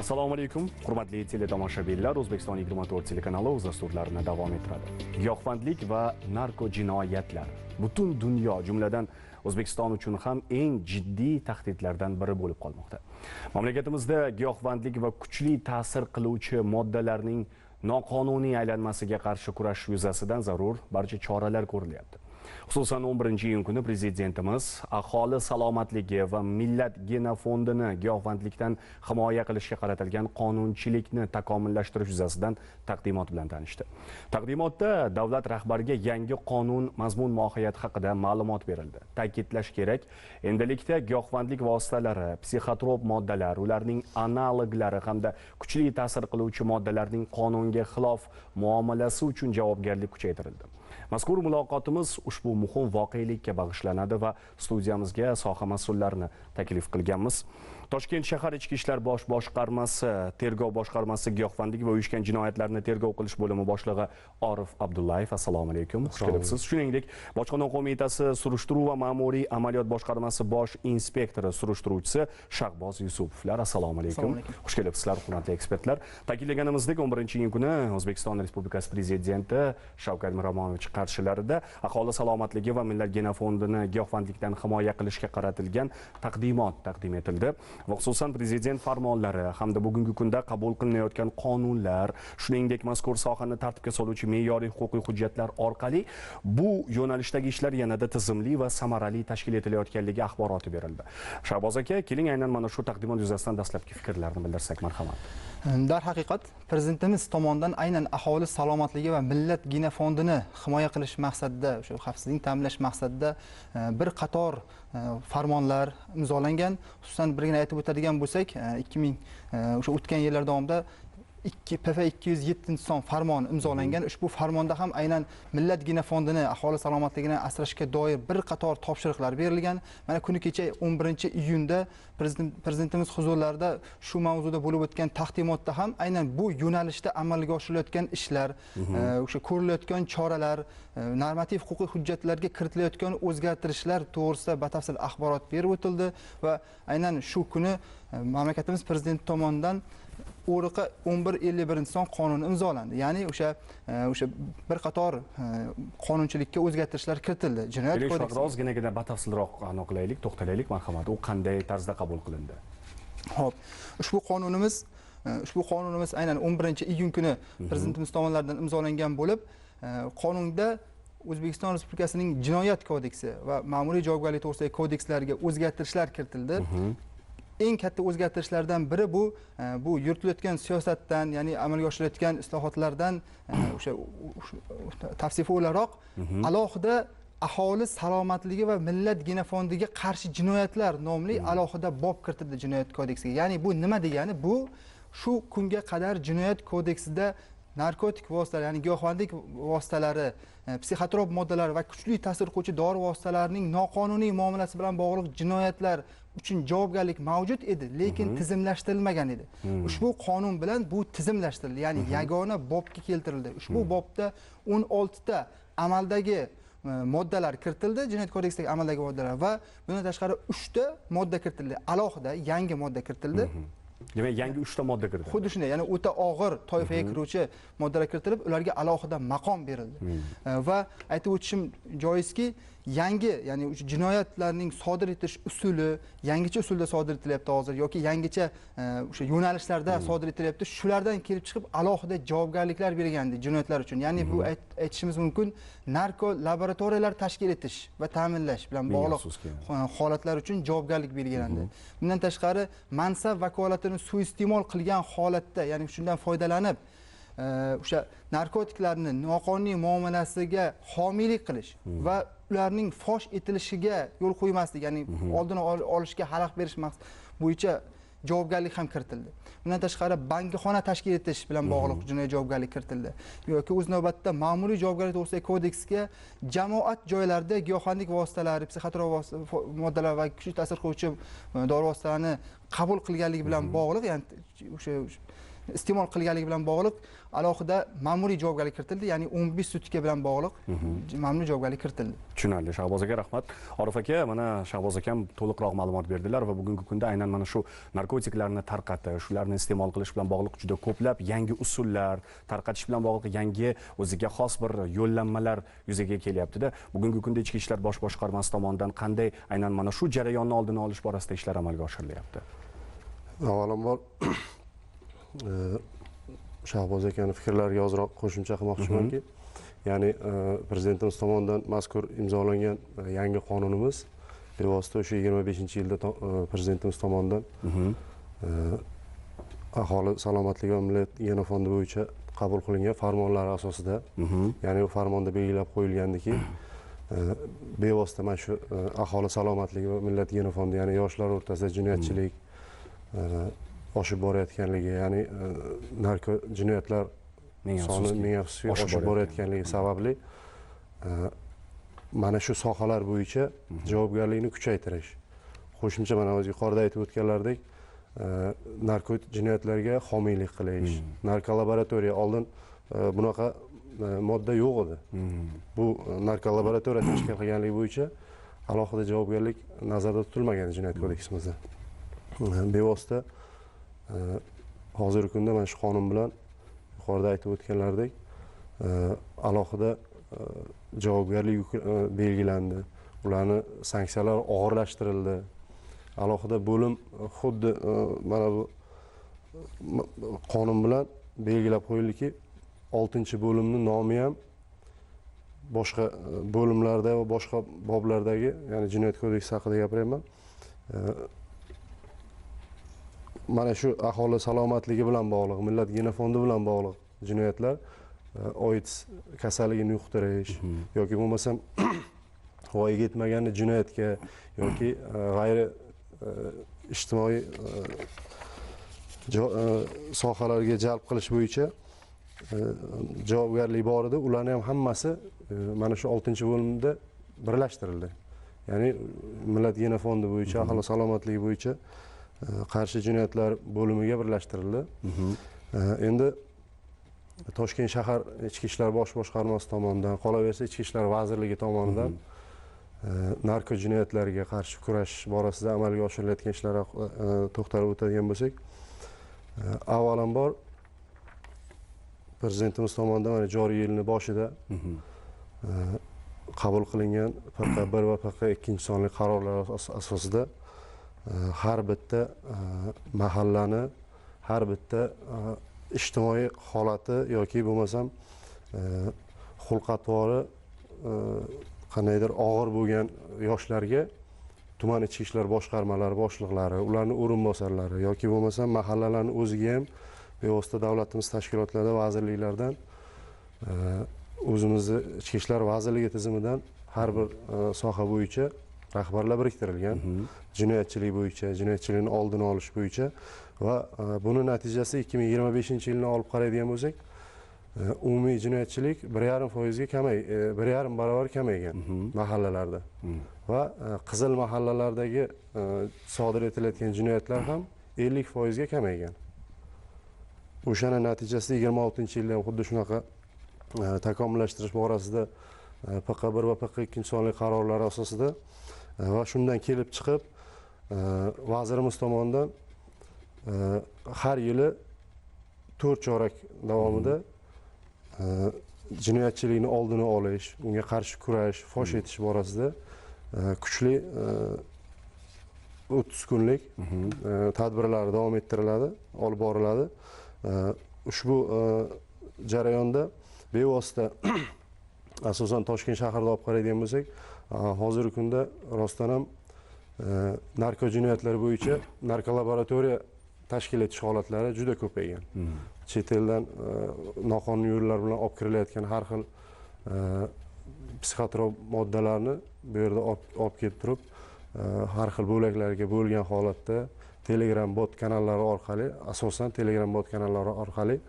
Assalomu alaykum, hurmatli teletomoshabinlar. O'zbekiston 24 telekanali o'z dasturlarini davom ettiradi. Giyohvandlik va narkojinoyatlar butun dunyo, jumladan O'zbekiston uchun ham eng jiddiy tahdidlardan biri bo'lib qolmoqda. Mamlakatimizda giyohvandlik va kuchli ta'sir qiluvchi moddalarning noqonuniy aylanmasiga qarshi kurash yuzasidan zarur barcha choralar ko'rilyapti. Xususan 11-iyun kuni prezidentimiz aholi salomatligi va millat genofondini giyohvandlikdan himoya qilishga qaratilgan qonunchilikni takomillashtirish yuzasidan taqdimot bilan tanishdi. Taqdimotda davlat rahbariga yangi qonun mazmun mohiyati haqida ma'lumot berildi. Ta'kidlash kerak, endilikda giyohvandlik vositalari, psixotrop moddalar, ularning analoglari hamda kuchli ta'sir qiluvchi moddalarning qonunga xilof muomalasi uchun javobgarlik kuchaytirildi. Mazkur muloqotimiz ushbu muhim voqelikka bag'ishlanadi va studiyamizga soha mas'ullarini taklif qilganmiz. Toshkent shahar Ichki ishlar bosh boshqarmasi, tergov boshqarmasi giyohvandlik va uyushgan jinoyatlarni tergov qilish bo'limi boshlig'i Orif Abdullayev, assalomu alaykum. Xush kelibsiz. Shuningdek, Bojxona qo'mitasi surishtiruv va ma'muriy amaliyot boshqarmasi bosh inspektori surishtiruvchisi Shahboz Yusupovlar, assalomu alaykum. Xush kelibsizlar, hurmatli ekspertlar. Ta'kidlaganimizdek, 11-iyun kuni O'zbekiston Respublikasi prezidenti Shavkat Miromonovich qarshilarida aholi salomatligi va millat genofondini giyohvandlikdan himoya qilishga qaratilgan taqdimot taqdim etildi. Va xususan prezident farmonlari hamda bugungi kunda qabul qilinayotgan qonunlar, shuningdek mazkur sohani tartibga soluvchi me'yoriy huquqiy hujjatlar orqali bu yo'nalishdagi ishlar yanada tizimli va samarali tashkil etilayotganligi axboroti berildi. Shahboz aka, keling aynan mana shu taqdimot yuzasidan dastlabki fikrlarni bildirsak, marhamat. Darhaqiqat prezidentimiz tomonidan aynan aholi salomatligi va millat genofondini himoya qilish maqsadida, o'sha xavfsizlikni ta'minlash maqsadida bir qator farmonlar imzolangan. Xususan birgina aytib o'tadigan bo'lsak, 2000 o'sha o'tgan yillar davomida 2 PF 207 son farmon imzolangan. Ushbu farmonda ham aynan millat genofondini, aholi salomatligini asrashga doir bir qator topshiriqlar berilgan. Mana kuni kecha 11-iyunda prezidentimiz huzurlarida shu mavzuda bo'lib o'tgan taqdimotda ham aynan bu yo'nalishda amalga oshirilayotgan ishlar, o'sha ko'rilayotgan choralar, normativ huquqiy hujjatlarga kiritilayotgan o'zgartirishlar to'g'risida batafsil axborot berib o'tildi va aynan shu kuni mamlakatimiz prezidenti tomonidan ORQ 1151 son qonuni imzolandi. Ya'ni o'sha bir qator qonunchilikka o'zgartirishlar kiritildi. Jinoyat kodeksi. Ozginagina batafsilroq aniqlaylik, to'xtalaylik, marhamat. U qanday tarzda qabul qilindi? Xo'p, ushbu qonunimiz aynan 11-iyun kuni prezidentimiz tomonidan imzolangan bo'lib, qonunda O'zbekiston Respublikasining Jinoyat kodeksi va ma'muriy javobgarlik to'g'risidagi kodekslarga o'zgartirishlar kiritildi. Eng katta o'zgartirishlardan biri bu yuritilayotgan siyosatdan, ya'ni amalga oshirilayotgan islohotlardan o'sha tavsifi o'laroq alohida aholi salomatligi va millat genofondiga qarshi jinoyatlar nomli alohida bob kiritildi Jinoyat kodeksiga. Ya'ni bu nima degani? Bu shu kunga qadar Jinoyat kodeksida narkotik vositalar, ya'ni giyohvandlik vositalari, psixotrop moddalar va kuchli ta'sir qiluvchi dori vositalarining noqonuniy muomalasi bilan bog'liq jinoyatlar uchun javobgarlik mavjud edi, lekin tizimlashtirilmagan edi. Ushbu qonun bilan bu tizimlashtirildi, ya'ni yagona bobga keltirildi. Ushbu bobda 16 ta amaldagi moddalar kiritildi, Jinoyat kodeksidagi amaldagi moddalar va bundan tashqari 3 ta modda kiritildi, alohida yangi modda kiritildi. Demak, yangi 3 ta modda kiritildi. Xuddi shunday, ya'ni o'ta og'ir toifaga kiruvchi moddalar kiritilib, ularga alohida maqom berildi. Va aytib o'tishim joizki, yangi, ya'ni jinoyatlarning sodir etish usuli yangicha usulda sodir etilyapti hozir yoki yangicha o'sha yo'nalishlarda sodir etilyapti. Shulardan kelib chiqib alohida javobgarliklar belgilandi jinoyatlar uchun. Ya'ni bu aytishimiz mumkin, narko laboratoriyalar tashkil etish va ta'minlash bilan bog'liq holatlar uchun javobgarlik belgilandi. Bundan tashqari mansab vakolatini suiiste'mol qilgan holatda, ya'ni shundan foydalanib o'sha narkotiklarni noqonuniy muomalasiga homiylik qilish va ularning fosh etilishiga yo'l qo'ymaslik, ya'ni oldini olishga xalaqit berish bo'yicha javobgarlik ham kiritildi. Bundan tashqari bankxona tashkil etish bilan bog'liq jinoiy javobgarlik kiritildi. Yoki o'z navbatida ma'muriy javobgarlik to'g'risidagi kodeksga jamoat joylarida giyohvandlik vositalari, psixotrop moddalar va kuchli ta'sir qiluvchi dori vositalarini qabul qilganlik bilan bog'liq, ya'ni o'sha iste'mol qilganligi bilan bog'liq alohida ma'muriy javobgarlik kiritildi, ya'ni 15 sutka bilan bog'liq ma'muriy javobgarlik kiritildi. Tushunarli, Shahboz aka, rahmat. Orif aka, mana Shahboz akam to'liqroq ma'lumot berdilar va bugungi kunda aynan mana shu narkotiklarni tarqatish, ularni iste'mol qilish bilan bog'liq juda ko'plab yangi usullar, tarqatish bilan bog'liq yangi o'ziga xos bir yo'llanmalar yuzaga kelyapti-da. Bugungi kunda Ichki ishlar bosh boshqarmasi tomonidan qanday aynan mana shu jarayonni oldini olish borasida ishlar amalga oshirilyapti? Avvalambor Shahboz akani fikrlariga ozroq qo'shimcha qilmoqchimanki, ya'ni prezidentimiz tomonidan mazkur imzolangan yangi qonunimiz bevosita o'sha 25-yilda prezidentimiz tomonidan aholi salomatligi va millat genofondi bo'yicha qabul qilingan farmonlar asosida, ya'ni u farmonda belgilab qo'yilgandiki, bevosita mana shu aholi salomatligi va millat genofondi, ya'ni yoshlar o'rtasida jinoyatchilik oshib borayotganligi, ya'ni narko jinoyatlar soni ming afsuski oshib borayotganligi sababli mana shu sohalar bo'yicha javobgarlikni kuchaytirish, qo'shimcha mana o'zi yuqorida aytib o'tganlardek narko jinoyatlarga homiylik qilish, narkolaboratoriya, oldin bunaqa modda yo'q edi. Bu narkolaboratoriya tashkil qilganligi bo'yicha alohida javobgarlik nazarda tutilmagan jinoyat kodeksimizda. Bevosita hozirgi kunda mana shu qonun bilan yuqorida aytib o'tganlardek alohida javobgarlik belgilandi, ularni sanksiyalar og'irlashtirildi. Alohida bo'lim xuddi mana bu qonun bilan belgilab qo'yildiki, 6-bo'limning nomi ham boshqa bo'limlarda va boshqa boblardagi, ya'ni jinoyat kodeksi haqida gapiryapman. Mana shu aholi salomatligi bilan bog'liq, millat genofondi bilan bog'liq jinoyatlar, oid kasalligini yuqtirish yoki bo'lmasam voyaga yetmaganni jinoyatga yoki g'ayri ijtimoiy sohalarga jalb qilish bo'yicha javobgarlik bor edi. Ularni ham hammasi mana shu 6-bo'limda birlashtirildi. Ya'ni millat genofondi bo'yicha, aholi salomatligi bo'yicha qarshi jinoyatlar bo'limiga birlashtirildi. Endi Toshkent shahar Ichki ishlar bosh boshqarmasi tomonidan, qolaversa Ichki ishlar vazirligi tomonidan narko jinoyatlarga qarshi kurash borasida amalga oshirilayotgan ishlarga to'xtalib o'tadigan bo'lsak, avvalambor prezidentimiz tomonidan mana joriy yilning boshida qabul qilingan PQ1 va PQ2 sonli qarorlar asosida har bitta mahallani, har bitta ijtimoiy holati yoki bo'lmasam xulq-atvori qandaydir og'ir bo'lgan yoshlarga tuman ichki ishlar boshqarmalari boshliqlari, ularning o'rinbosarlari yoki bo'lmasam mahallalarning o'ziga ham bevosita davlatimiz tashkilotlarida, vazirliklardan, o'zimizni Ichki ishlar vazirligi tizimidan har bir soha bo'yicha rahbarlar biriktirilgan. Jinoyatchilik bo'yicha, jinoyatchilikni oldini olish bo'yicha va buni natijasi 2025-yilni olib qaraydigan bo'lsak, umumiy jinoyatchilik 1,5% ga kamay, 1,5 barobar kamaygan mahallalarda. Va qizil mahallalardagi sodir etilayotgan jinoyatlar ham 50% ga kamaygan. O'shani natijasida 26-yilda ham xuddi shunaqa takomillashtirish borasida PQ1 va PQ2 sonli qarorlar asosida va shundan kelib chiqib vazirimiz tomonidan har yili 4 chorak davomida jinoyatchilikni oldini olish, unga qarshi kurash, fosh etish borasida kuchli 30 kunlik tadbirlar davom ettiriladi, olib boriladi. Ushbu jarayonda bevosita asosan Toshkent shahrida olib qaraydigan bo'lsak, hozirgi kunda rostdan ham narko jinoyatlar bo'yicha narkolaboratoriya tashkil etish holatlari juda ko'paygan. Chet eldan noqonuniy yo'llar bilan olib kirilayotgan har xil psixotrop moddalarni bu yerda olib kelib turib, har xil bo'laklarga bo'lgan holatda Telegram bot kanallari orqali, asosan Telegram bot kanallari orqali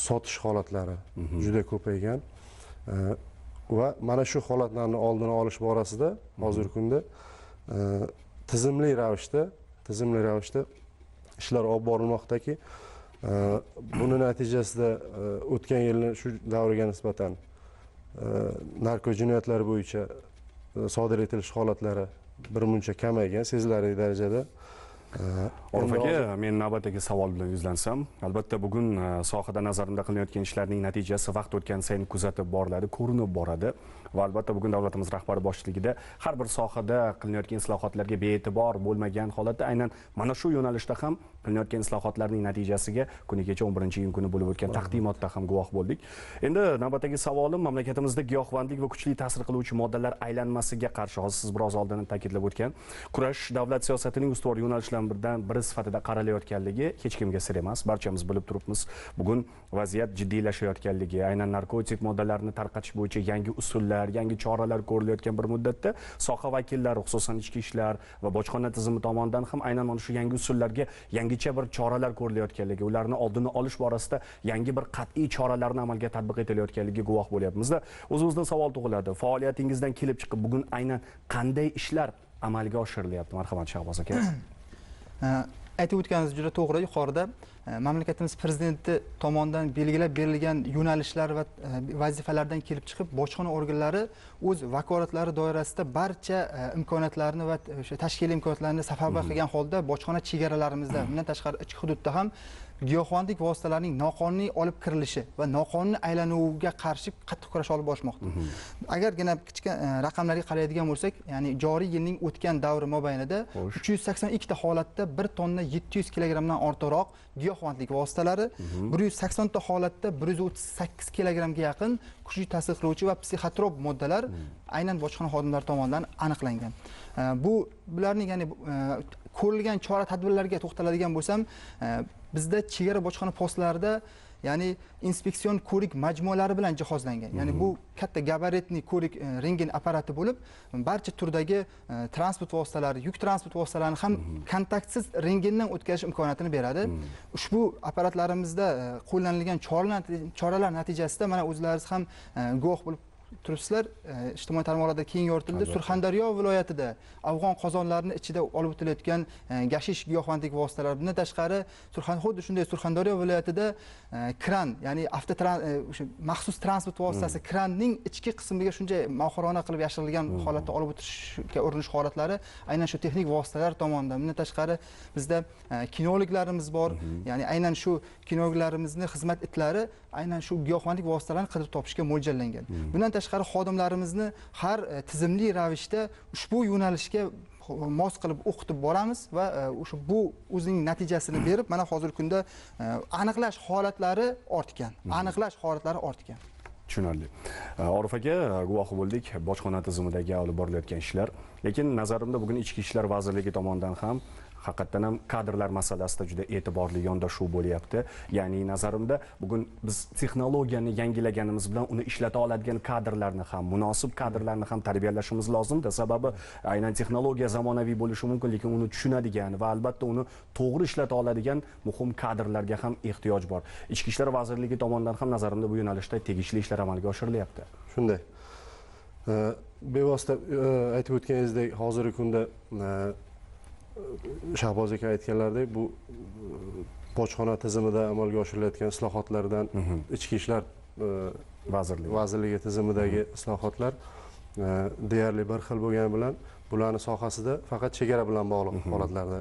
sotish holatlari juda ko'paygan. Va mana shu holatlarni oldini olish borasida hozirgi kunda tizimli ravishda ishlar olib borilmoqdaki, Buni natijasida o'tgan yilni shu davriga nisbatan narkojinoyatlar bo'yicha sodir etilish holatlari birmuncha kamaygan, sezilarli darajada. Orif aka, men navbatdagi savol bilan yuzlansam, albatta bugun sohada nazarimda qilinayotgan ishlarning natijasi vaqt o'tgan sayin kuzatib boriladi, ko'rinib boradi va albatta bugun davlatimiz rahbari boshchiligida har bir sohada qilinayotgan islohotlarga bee'tibor bo'lmagan holatda aynan mana shu yo'nalishda ham qilinayotgan islohotlarning natijasiga kuni kecha 11-iyun kuni bo'lib o'tgan taqdimotda ham guvoh bo'ldik. Endi navbatdagi savolim, mamlakatimizda giyohvandlik va kuchli ta'sir qiluvchi moddalar aylanmasiga qarshi, hozir siz biroz oldin ta'kidlab o'tgan kurash davlat siyosatining ustuvor yo'nalishlaridan biri sifatida qaralayotganligi hech kimga sir emas, barchamiz bilib turibmiz. Bugun vaziyat jiddiylashayotganligi, aynan narkotik moddalarni tarqatish bo'yicha yangi usullar, yangi choralar ko'rilayotgan bir muddatda soha vakillari, xususan ichki ishlar va bojxona tizimi tomonidan ham aynan mana shu yangi usullarga yangicha bir choralar ko'rilayotganligi, ularni oldini olish borasida yangi bir qat'iy choralarni amalga tatbiq etilayotganligiga guvoh bo'lyapmiz-da. O'zimizdan savol tug'iladi. Faoliyatingizdan kelib chiqib bugun aynan qanday ishlar amalga oshirilyapti? Marhamat Shahboz aka. Aytib o'tganingiz juda to'g'ri. Yuqorida mamlakatimiz prezidenti tomonidan belgilab berilgan yo'nalishlar va vazifalardan kelib chiqib, bojxona organlari o'z vakolatlari doirasida barcha imkoniyatlarni va o'sha tashkiliy imkoniyatlarni safarbar qilgan holda bojxona chegaralarimizda, bundan tashqari ichki hududda ham giyohvandlik vositalarining noqonuniy olib kirilishi va noqonuniy aylanuviga qarshi qattiq kurash olib borishmoqda. Agargina kichkina raqamlarga qaraydigan bo'lsak, ya'ni joriy yilning o'tgan davri mobaynida 382 ta holatda 1 tonna 700 kilogrammdan ortiqroq giyohvandlik vositalari, 180 ta holatda 138 kilogrammga yaqin kuchli ta'sir qiluvchi va psixotrop moddalar aynan bojxona xodimlari tomonidan aniqlangan. Bu bularning, ya'ni ko'rilgan chora tadbirlarga to'xtaladigan bo'lsam, bizda chegara bojxona postlarida, ya'ni inspeksion ko'rik majmualari bilan jihozlangan. Ya'ni bu katta gabaritli ko'rik rentgen apparati bo'lib, barcha turdagi transport vositalari, yuk transport vositalarini ham kontaktsiz rentgendan o'tkazish imkoniyatini beradi. Ushbu apparatlarimizda qo'llanilgan choralar natijasida mana o'zlaringiz ham guvoh bo'lib turibsizlar, ijtimoiy tarmoqlarda keng yoritildi. Surxondaryo viloyatida afg'on qozonlarini ichida olib o'tilayotgan gashish giyohvandlik vositalari, bundan tashqari xuddi shunday Surxondaryo viloyatida kran, ya'ni o'sha maxsus transport vositasi kranning ichki qismiga shunday mohirona qilib yashirilgan holatda olib o'tishga urinish holatlari aynan shu texnik vositalar tomonidan. Bundan tashqari bizda kinologlarimiz bor, ya'ni aynan shu kinologlarimizni xizmat itlari aynan shu giyohvandlik vositalarini qidirib topishga mo'ljallangan. Bundan tashqari xodimlarimizni har tizimli ravishda ushbu yo'nalishga mos qilib o'qitib boramiz va o'sha bu o'zining natijasini berib, mana hozirgi kunda aniqlash holatlari ortgan. Aniqlash holatlari ortgan. Tushunarli. Orif aka, guvohi bo'ldik bojxona tizimidagi olib borilayotgan ishlar. Lekin nazarimda bugun Ichki ishlar vazirligi tomonidan ham haqiqatan ham kadrlar masalasida juda e'tiborli yondashuv bo'lyapti. Ya'ni nazarimda bugun biz texnologiyani yangilaganimiz bilan uni ishlata oladigan kadrlarni ham, munosib kadrlarni ham tarbiyalashimiz lozimda. Sababi aynan texnologiya zamonaviy bo'lishi mumkin, lekin uni tushunadigan va albatta uni to'g'ri ishlata oladigan muhim kadrlarga ham ehtiyoj bor. Ichki ishlar vazirligi tomonidan ham nazarimda bu yo'nalishda tegishli ishlar amalga oshirilyapti. Shunday. Bevosita aytib o'tganingizdek, hozirgi kunda Shahboz aka aytganlaridek, bu bojxona tizimida amalga oshirilayotgan islohotlardan Ichki ishlar vazirligi tizimidagi islohotlar deyarli bir xil bo'lgani bilan bularni sohasida faqat chegara bilan bog'liq holatlarda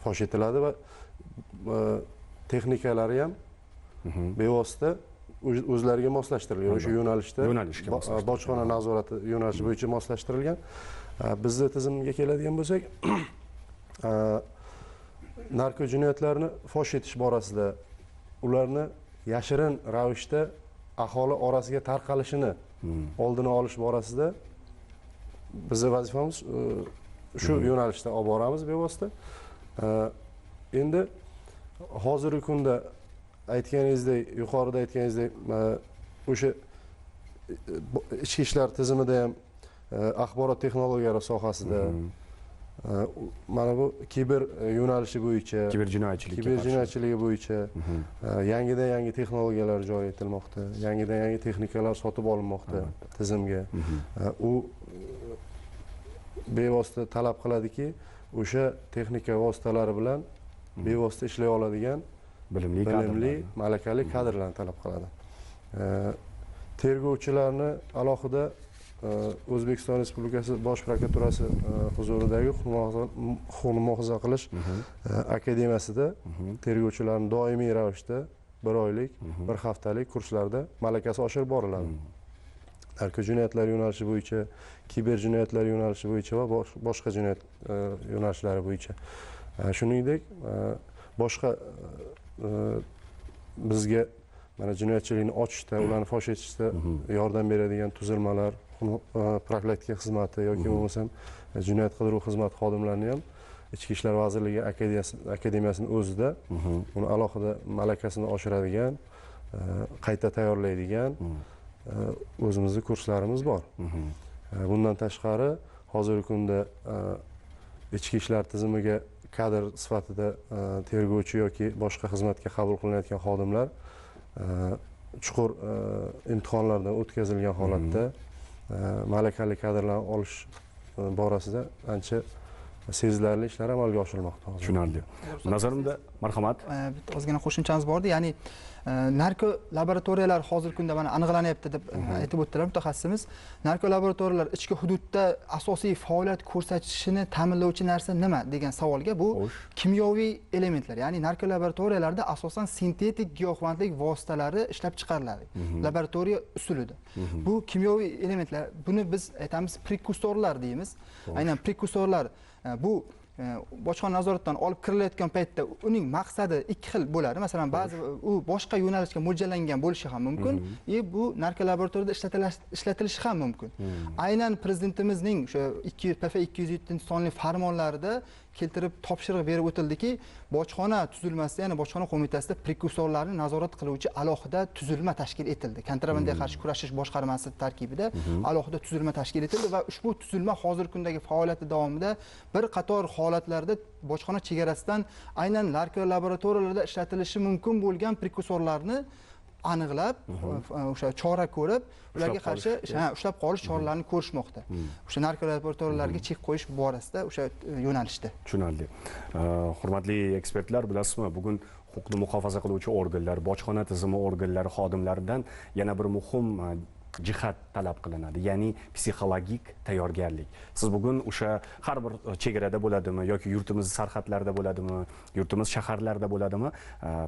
fosh etiladi va texnikalari ham bevosita o'zlariga moslashtirilgan, o'sha yo'nalishda bojxona nazorati yo'nalishi bo'yicha moslashtirilgan. Bizni tizimga keladigan bo'lsak, narkojinoyatlarni fosh etish borasida ularni yashirin ravishda aholi orasiga tarqalishini oldini olish borasida bizni vazifamiz shu yo'nalishda olib boramiz bevosita. Endi hozirgi kunda aytganingizdek, yuqorida aytganingizdek, o'sha ichki ishlar tizimida ham axborot texnologiyalari sohasida mana bu kiber yo'nalishi bo'yicha, kiber jinoyatchiligi bo'yicha yangidan yangi texnologiyalar joriy etilmoqda, yangidan yangi texnikalar sotib olinmoqda tizimga. U bevosita talab qiladiki, o'sha texnika vositalari bilan bevosita ishlay oladigan Bilimli, malakali kadrlarni talab qiladi. Tergovchilarni alohida O'zbekiston Respublikasi Bosh prokuraturasi huzuridagi huquqni muhofaza qilish akademiyasida tergovchilarni doimiy ravishda 1 oylik, 1 haftalik kurslarda malakasi oshirib boriladi. Narkojinoyatlar yo'nalishi bo'yicha, kiber jinoyatlar yo'nalishi bo'yicha va boshqa jinoyat yo'nalishlari bo'yicha. Shuningdek, boshqa bizga mana jinoyatchilikni ochishda, ularni fosh etishda yordam beradigan tuzilmalar, profilaktika xizmati yoki bo'lmasam jinoyat qidiruv xizmati xodimlarini ham Ichki ishlar vazirligi akademiyasining o'zida uni alohida malakasini oshiradigan, qayta tayyorlaydigan o'zimizning kurslarimiz bor. Bundan tashqari hozirgi kunda ichki ishlar tizimiga kadr sifatida tergovchi yoki boshqa xizmatga qabul qilinayotgan xodimlar chuqur imtihonlardan o'tkazilgan holatda malakali kadrlarni olish borasida ancha sezilarli ishlar amalga oshirilmoqda hozir. Tushunarli. Nazarimda, marhamat. Bitta ozgina qo'shimchamiz bor edi, ya'ni narko laboratoriyalar hozirgi kunda mana aniqlanyapti deb aytib o'tdilar mutaxassisimiz. Narko laboratoriyalar ichki hududda asosiy faoliyat ko'rsatishini ta'minlovchi narsa nima degan savolga bu kimyoviy elementlar, ya'ni narko laboratoriyalarda asosan sintetik giyohvandlik vositalari ishlab chiqariladi. Laboratoriya usulida. Bu kimyoviy elementlar, buni biz aytamiz prekursorlar deymiz. Aynan prekursorlar bu bojxona nazoratidan olib kirilayotgan paytda uning maqsadi ikki xil bo'ladi. Masalan, ba'zi u boshqa yo'nalishga mo'ljallangan bo'lishi ham mumkin, bu narkolaboratoriyada ishlatilishi ham mumkin. Aynan prezidentimizning o'sha 2 PF 207 sonli farmonlarida keltirib topshiriq berib o'tildiki, bojxona tuzilmasida, ya'ni bojxona qo'mitasida prekursorlarni nazorat qiluvchi alohida tuzilma tashkil etildi. Kontrabandaga qarshi kurashish boshqarmasi tarkibida alohida tuzilma tashkil etildi va ushbu tuzilma hozirgi kundagi faoliyati davomida bir qator holatlarda bojxona chegarasidan aynan narkolaboratoriyalarda ishlatilishi mumkin bo'lgan prekursorlarni aniqlab, o'sha chora ko'rib, ularga qarshi ushlab qolish choralarini ko'rishmoqda. O'sha narkolaboratoriyalarga chek qo'yish borasida o'sha yo'nalishda. Tushunarli. Hurmatli ekspertlar, bilasizmi, bugun huquqni muhofaza qiluvchi organlar, bojxona tizimi organlari xodimlaridan yana bir muhim jihat talab qilinadi, ya'ni psixologik tayyorgarlik. Siz bugun o'sha har bir chegarada bo'ladimi yoki yurtimiz sarhadlarida bo'ladimi, yurtimiz shaharlarida bo'ladimi,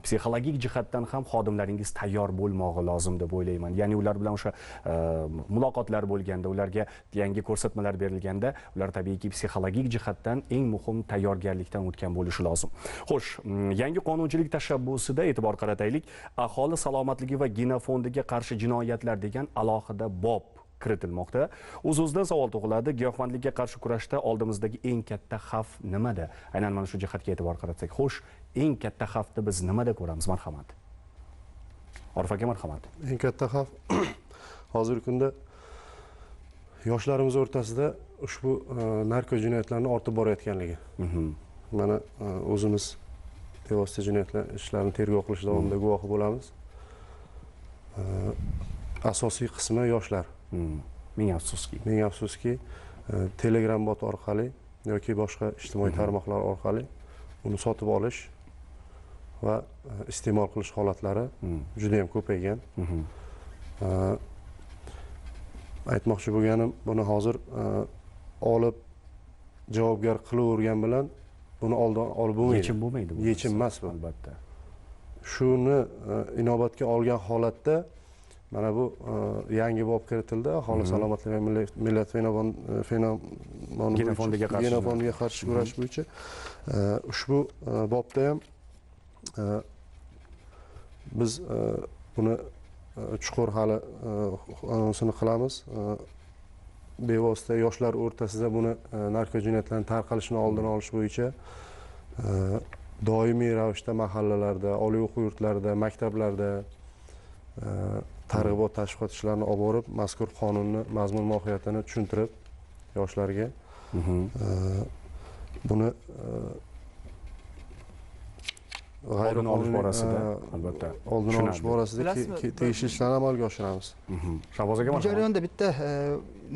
psixologik jihatdan ham xodimlaringiz tayyor bo'lmog'i lozim deb o'ylayman. Ya'ni ular bilan o'sha muloqotlar bo'lganda, ularga yangi ko'rsatmalar berilganda, ular tabiiyki psixologik jihatdan eng muhim tayyorgarlikdan o'tgan bo'lishi lozim. Xo'sh, yangi qonunchilik tashabbusida e'tibor qarataylik. Aholi salomatligi va genofondiga qarshi jinoyatlar degan alohida bob kiritilmoqda. O'z-o'zidan savol tug'iladi, giyohvandlikka qarshi kurashda oldimizdagi eng katta xavf nimada? Aynan mana shu jihatga e'tibor qaratsak. Xo'sh, eng katta xavfni biz nimada ko'ramiz? Marhamat. Orif aka, marhamat. Eng katta xavf hozirgi kunda yoshlarimiz o'rtasida ushbu narkojinoyatlarni ortib borayotganligi. Mana o'zimiz bevosita jinoyatlar ishlarini tergov qilish davomida guvohi bo'lamiz. Asosiy qismi yoshlar. Ming afsuski. Ming afsuski, Telegram bot orqali yoki boshqa ijtimoiy tarmoqlar orqali uni sotib olish va iste'mol qilish holatlari juda ham ko'paygan. Aytmoqchi bo'lganim, buni hozir olib javobgar qilavergan bilan buni oldin olib bo'lmaydi. Yechim bo'lmaydi bu. Yechim emas bu. Albatta. Shuni inobatga olgan holatda mana bu yangi bob kiritildi. Aholi salomatligi va millat fenomeni genofondiga qarshi genofondiga qarshi kurash bo'yicha ushbu bobda ham biz buni chuqur hali anonsini qilamiz. Bevosita yoshlar o'rtasida buni narkojinoyatlarning tarqalishini oldini olish bo'yicha doimiy ravishda mahallalarda, oliy o'quv yurtlarida, maktablarda targ'ibot tashviqot ishlarini olib borib, mazkur qonunni mazmun mohiyatini tushuntirib yoshlarga buni oldini olish borasida albatta oldini olish borasida tegishli ishlarni amalga oshiramiz. Shahboz aka, bu jarayonda bitta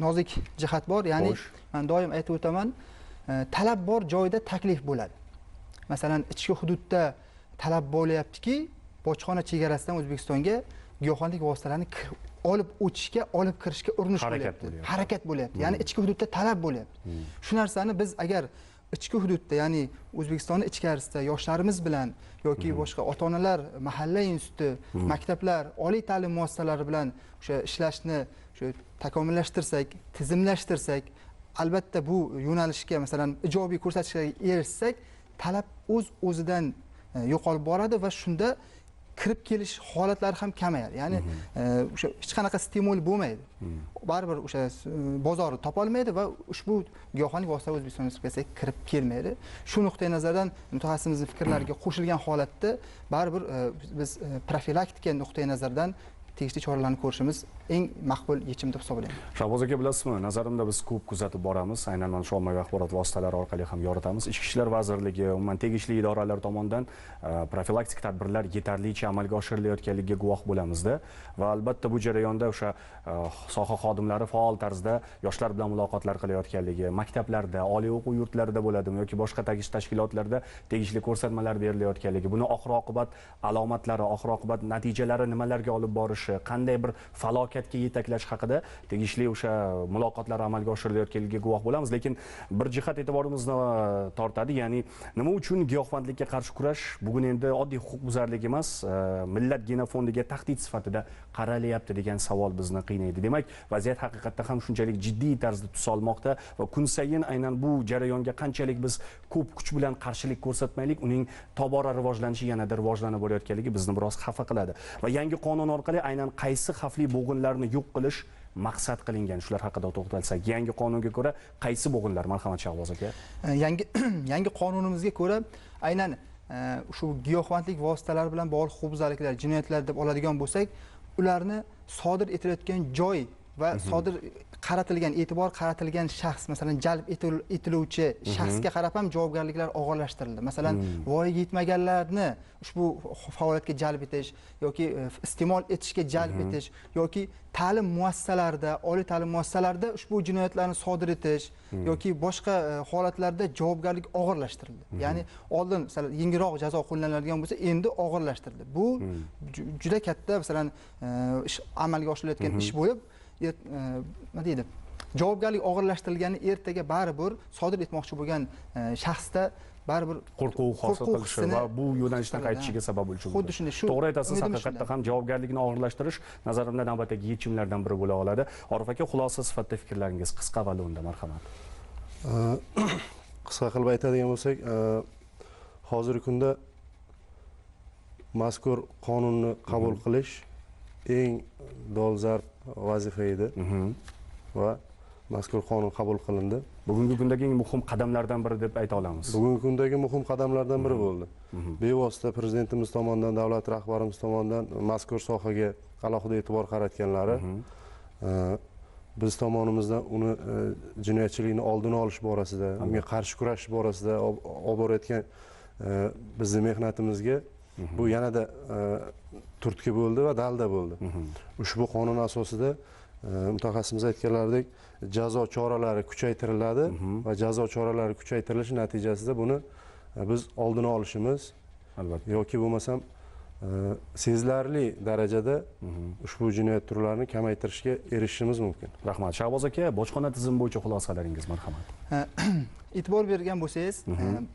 nozik jihat bor, ya'ni men doim aytib o'taman, talab bor joyda taklif bo'ladi. Masalan, ichki hududda talab bo'lyaptiki, bojxona chegarasidan O'zbekistonga giyohvandlik vositalarini olib o'tishga, olib kirishga urinish bo'lyapti. Harakat bo'lyapti. Ya'ni ichki hududda talab bo'lyapti. Shu narsani biz agar ichki hududda, ya'ni O'zbekistonning ichkarisida yoshlarimiz bilan yoki boshqa ota-onalar, mahalla instituti, maktablar, oliy ta'lim muassasalari bilan o'sha ishlashni o'sha takomillashtirsak, tizimlashtirsak, albatta bu yo'nalishga masalan ijobiy ko'rsatkichlarga erishsak, talab o'z-o'zidan yo'qolib boradi va shunda kirib kelish holatlari ham kamayadi. Ya'ni o'sha hech qanaqa stimul bo'lmaydi. Baribir o'sha bozorni topolmaydi va ushbu giyohvandlik vositalari O'zbekiston Respublikasiga kirib kelmaydi. Shu nuqtai nazardan mutaxassisimizning fikrlariga qo'shilgan holatda baribir biz profilaktika nuqtai nazaridan tegishli choralarni ko'rishimiz eng maqbul yechim deb hisoblayman. Shahboz aka, bilasizmi, nazarimda biz ko'p kuzatib boramiz, aynan mana shu ommaviy axborot vositalari orqali ham yoritamiz. Ichki ishlar vazirligi, umuman tegishli idoralar tomonidan profilaktik tadbirlar yetarlicha amalga oshirilayotganligiga guvoh bo'lamizda va albatta bu jarayonda o'sha soha xodimlari faol tarzda yoshlar bilan muloqotlar qilayotganligi, maktablarda, oliy o'quv yurtlarida bo'ladimi yoki boshqa tegishli tashkilotlarda tegishli ko'rsatmalar berilayotganligi, buni oxir-oqibat alomatlari, oxir-oqibat natijalari nimalarga olib borishi, qanday bir falokatga yetaklash haqida tegishli o'sha muloqotlar amalga oshirilayotganligiga guvoh bo'lamiz. Lekin bir jihat e'tiborimizni tortadi, ya'ni nima uchun giyohvandlikka qarshi kurash bugun endi oddiy huquqbuzarlik emas, millat genofondiga tahdid sifatida qaralyapti degan savol bizni qiynaydi. Demak, vaziyat haqiqatda ham shunchalik jiddiy tarzda tus olmoqda va kun sayin aynan bu jarayonga qanchalik biz ko'p kuch bilan qarshilik ko'rsatmaylik, uning tobora rivojlanishi yanada rivojlanib borayotganligi bizni biroz xafa qiladi. Va yangi qonun orqali aynan qaysi xavfli bo'g'inlarni yo'q qilish maqsad qilingan, shular haqida to'xtalsak. Yangi qonunga ko'ra qaysi bo'g'inlar? Marhamat Shahboz aka. Yangi qonunimizga ko'ra aynan shu giyohvandlik vositalari bilan bog'liq huquqbuzarliklar, jinoyatlar deb oladigan bo'lsak, ularni sodir etilayotgan joy va sodir qaratilgan, e'tibor qaratilgan shaxs, masalan, jalb etiluvchi shaxsga qarab ham javobgarliklar og'irlashtirildi. Masalan, voyaga yetmaganlarni ushbu faoliyatga jalb etish yoki iste'mol etishga jalb etish yoki ta'lim muassasalarida, oliy ta'lim muassasalarida ushbu jinoyatlarni sodir etish yoki boshqa holatlarda javobgarlik og'irlashtirildi. Ya'ni oldin masalan yengilroq jazo qo'llaniladigan bo'lsa, endi og'irlashtirildi. Bu juda katta masalan ish amalga oshirilayotgan ish bo'lib, nima deydi, javobgarlik og'irlashtirilgani ertaga baribir sodir etmoqchi bo'lgan shaxsda baribir qo'rquv hosil qilishi va bu yo'nalishdan qaytishiga sabab bo'lishi mumkin. Xuddi shunday. Shu to'g'ri aytasiz, haqiqatda ham javobgarlikni og'irlashtirish nazarimda navbatdagi yechimlardan biri bo'la oladi. Orif aka, xulosa sifatida fikrlaringiz qisqa va lo'nda, marhamat. Qisqa qilib aytadigan bo'lsak, hozirgi kunda mazkur qonunni qabul qilish eng dolzarb vazifa edi va mazkur qonun qabul qilindi. Bugungi kundagi eng muhim qadamlardan biri deb ayta olamiz. Bugungi kundagi muhim qadamlardan biri bo'ldi. Bevosita prezidentimiz tomonidan, davlat rahbarimiz tomonidan mazkur sohaga alohida e'tibor qaratganlari, biz tomonimizdan uni jinoyatchilikni oldini olish borasida, unga qarshi kurashish borasida olib borayotgan bizni mehnatimizga bu yanada turtki bo'ldi va dalda bo'ldi. Ushbu qonun asosida mutaxassisimiz aytganlaridek jazo choralari kuchaytiriladi va jazo choralari kuchaytirilishi natijasida buni biz oldini olishimiz albatta yoki bo'lmasam sezilarli darajada ushbu jinoyat turlarini kamaytirishga erishishimiz mumkin. Rahmat. Shahboz aka, bojxona tizimi bo'yicha xulosalaringiz, marhamat. E'tibor bergan bo'lsangiz,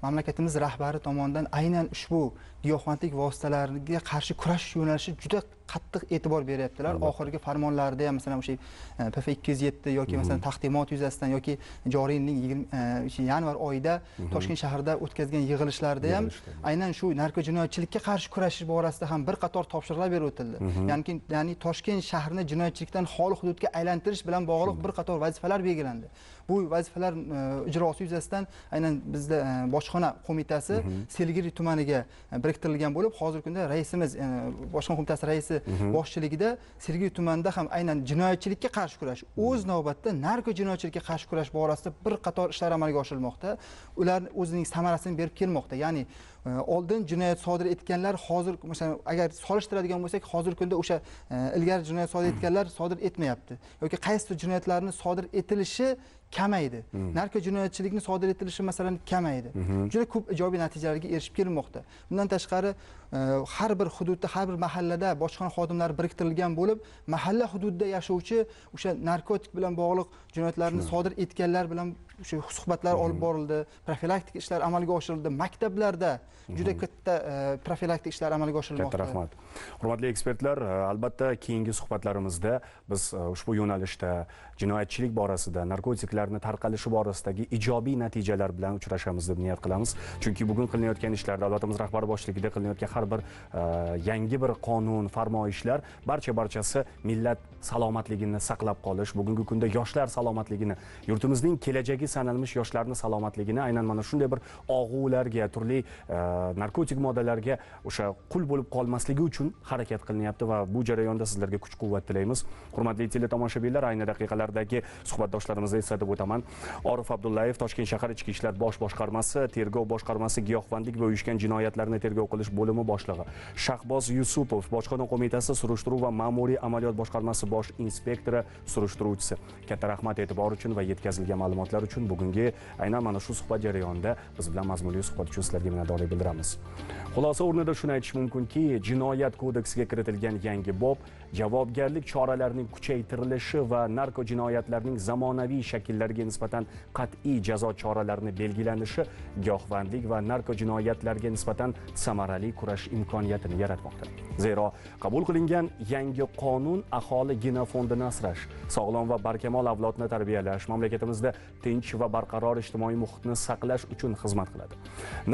mamlakatimiz rahbari tomonidan aynan ushbu giyohvandlik vositalariga qarshi kurashish yo'nalishi juda qattiq e'tibor beryaptilar. Oxirgi farmonlarida ham masalan o'sha PF 207 yoki masalan taqdimot yuzasidan yoki joriy yilning 20 yanvar oyida Toshkent shahrida o'tkazgan yig'ilishlarida ham aynan shu narkojinoyatchilikka qarshi kurashish borasida ham bir qator topshiriqlar berib o'tildi. Ya'ni Toshkent shahrini jinoyatchilikdan xoli hududga aylantirish bilan bog'liq bir qator vazifalar belgilandi. Bu vazifalar ijrosi yuzasidan aynan bizda bojxona qo'mitasi Sergeli tumaniga biriktirilgan bo'lib, hozirgi kunda raisimiz, bojxona qo'mitasi raisi boshchiligida Sergeli tumanida ham aynan jinoyatchilikka qarshi kurash, o'z navbatda narkojinoyatchilikka qarshi kurash borasida bir qator ishlar amalga oshirilmoqda. Ular o'zining samarasini berib kelmoqda. Ya'ni oldin jinoyat sodir etganlar hozir masalan agar solishtiradigan bo'lsak, hozirgi kunda o'sha ilgari jinoyat sodir etganlar sodir etmayapti yoki qaysidir jinoyatlarni sodir etilishi kamaydi. Narkojinoyatchilikni sodir etilishi masalan kamaydi. Juda ko'p ijobiy natijalarga erishib kelinmoqda. Bundan tashqari har bir hududda, har bir mahallada bojxona xodimlari biriktirilgan bo'lib, mahalla hududida yashovchi o'sha narkotik bilan bog'liq jinoyatlarni sodir etganlar bilan o'sha suhbatlar olib borildi, profilaktik ishlar amalga oshirildi. Maktablarda juda katta profilaktik ishlar amalga oshirilmoqda. Katta rahmat. Hurmatli ekspertlar, albatta keyingi suhbatlarimizda biz ushbu yo'nalishda jinoyatchilik borasida, narkotiklarni tarqalishi borasidagi ijobiy natijalar bilan uchrashamiz deb niyat qilamiz. Chunki bugun qilinayotgan ishlar, davlatimiz rahbari boshchiligida qilinayotgan har bir yangi bir qonun, farmoyishlar barchasi millat salomatligini saqlab qolish, bugungi kunda yoshlar salomatligini, yurtimizning kelajagi sanalmish yoshlarning salomatligini aynan mana shunday bir og'ularga, turli narkotik moddalarga o'sha qul bo'lib qolmasligi uchun harakat qilinyapti va bu jarayonda sizlarga kuch-quvvat tilaymiz. Hurmatli teletomoshabinlar, ayni daqiqalardagi suhbatdoshlarimizni eslatib o'taman. Orif Abdullayev, Toshkent shahar Ichki ishlar bosh boshqarmasi, tergov boshqarmasi giyohvandlik va uyushgan jinoyatlarni tergov qilish bo'limi boshlig'i. Shahboz Yusupov, Bojxona qo'mitasi surishtiruv va ma'muriy amaliyot boshqarmasi bosh inspektori, surishtiruvchisi. Katta rahmat e'tibor uchun va yetkazilgan ma'lumotlar uchun bugungi aynan mana shu suhbat jarayonida biz bilan mazmunli suhbat uchun sizlarga minnatdorlik bildiramiz. Xulosa o'rnida shuni aytish mumkinki, jinoyat kodeksiga kiritilgan yangi bob javobgarlik choralarining kuchaytirilishi va narkojinoyatlarning zamonaviy shakllariga nisbatan qat'iy jazo choralarini belgilanishi giyohvandlik va narkojinoyatlarga nisbatan samarali kurash imkoniyatini yaratmoqda. Zero qabul qilingan yangi qonun aholi genofondini asrash, sog'lom va barkamol avlodni tarbiyalash, mamlakatimizda tinch va barqaror ijtimoiy muhitni saqlash uchun xizmat qiladi.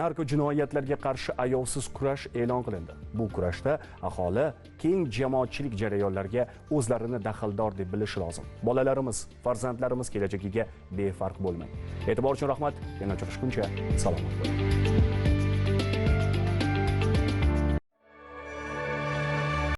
Narkojinoyatlarga qarshi ayovsiz kurash e'lon qilindi. Bu kurashda aholi keng jamoatchilik jarayonlarga o'zlarini daxldor deb bilishi lozim. Bolalarimiz, farzandlarimiz kelajagiga befarq bo'lmang. E'tibor uchun rahmat. Yana uchrashguncha salomat bo'ling.